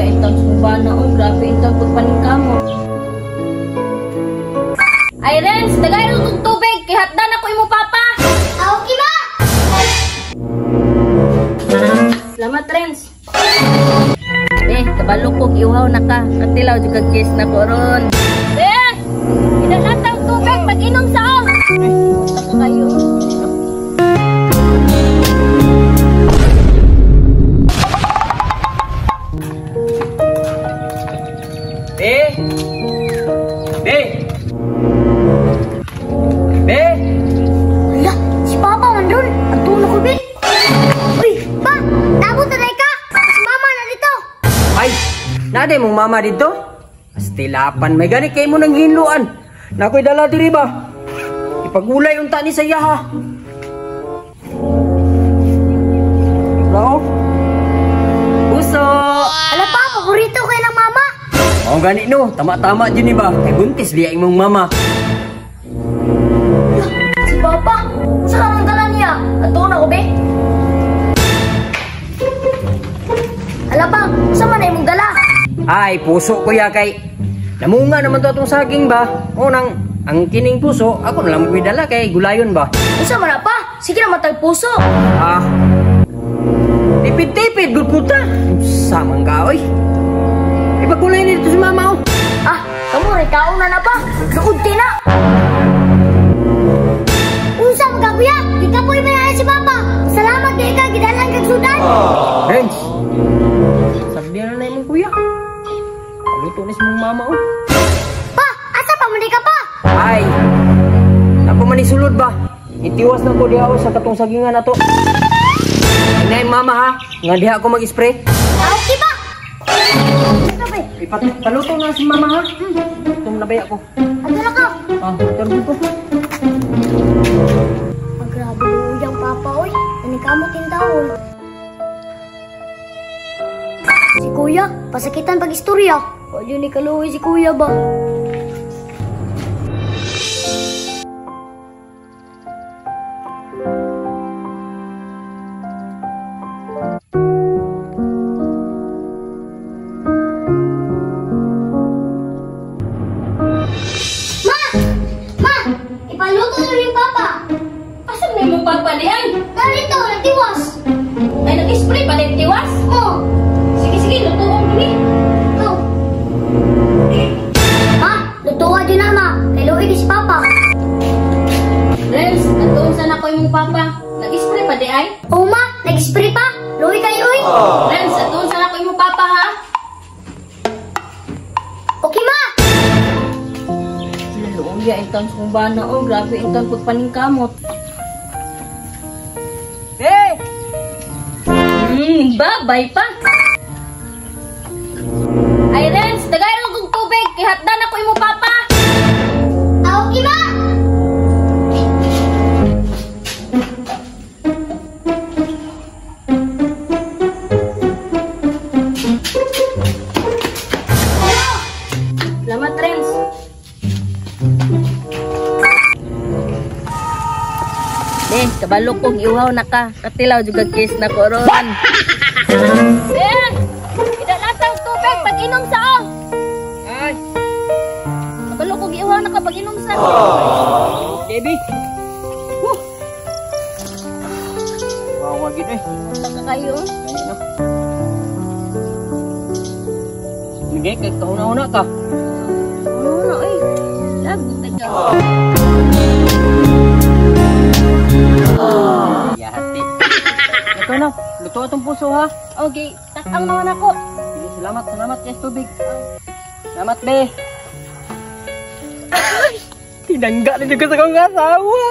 Luoya intang sumbana oy, grabe intang pagpaningkamot. Ay Renz, dagay og tubig kay hatdan ako imo papa. Ah, okay ma. Salamat Renz. Eh, kabalo ko iuhaw na ka. Katilaw jud kag kiss na ko ron. Eh, idalatang tubig mag-inom sa oh. Taka kayo. Be! Be! Be! Ala, si Papa man ron. Ang tulog ko, be. Uy, pa! Nabot na ka! Si Mama na dito! Ay! Naday mong mama dito? Astilapan, may gani kay mo nang hinluan. Nakoy dala diri ba? Ipagulay unta ni sa iya ha. Lao. Puso! Ala pa, paborito kay ng mama! Oo gani no, tama-tama dyan ni ba? Kay buntis biya imong mama. Si Papa, sa kanang dala niya? Ato na ko, be. Ala pa, sa man imong dala? Ay, puso kuya kay namunga naman to atong saging ba? O nang ang kining puso, ako na lang may dala kay gulayon ba? Unsa man na pa? Sige na matag puso. Ah. Tipid-tipid gud puta. Samang ka oy. Ipagulay nito si mama oh. Ah, kamo ray kaon na na pa. Luod kay na. Unsa man ka kuya? Gikapoy man si Papa. Salamat kay ka gidalan kag sudan. Renz. Sabi na na imong kuya. Paluto ni si mong mama oh. Pa, asa pa man ka pa? Ay. Nako man isulod ba? Itiwas na ko diha sa katong sagingan nato. Inay mama ha, nga diha ako mag-spray. Ah, okay pa. Ipaluto na si mama ha. Itong nabaya ko. Ato na ka. Ah, turbo ko. Ah, grabe yung papa oy. Nanikamot yung taon. Si kuya, pasakitan pag istorya. Wala yun ni kaluwi si kuya ba? Ma! Ma! Ipaluto na rin papa! Asa na imong papa ni ay? Narito, nagtiwas! Ay nag-spray pa din tiwas? Oo! Sige, sige, lutuon ko ni. Ito. Ma, lutuan din na ma. Kay luwi si papa. Renz, atuon sana ko imong papa. Nag-spray pa di ay? Oo ma, nag-spray pa. Luwi kayo oy. Renz, atuon sana ko imong papa ha. Okay ma. Luoya intang sumbana oh, grabe intang pagpaningkamot. Be! Babay pa. Ay Renz, dagay og tubig kay hatdan ako imo papa. Ah, okay ma. Salamat Renz. Eh, kabalo kong iuhaw na ka. Katilaw jud kag kiss na ko ron. Eh, idalatang tubig pag-inom sa oh. Ay, Kabalo kong iuhaw na ka pag-inom sa. baby. Woo. Wawa gid eh. Taka kayo. Migay kay kahuna-huna ka. Ano na oy. Lagot na ka. Yati. Ito na, luto atong puso ha. Okay, takang naman ako. Sige, salamat, salamat guys tubig. Salamat be. Tinangga na juga sa kong asawa.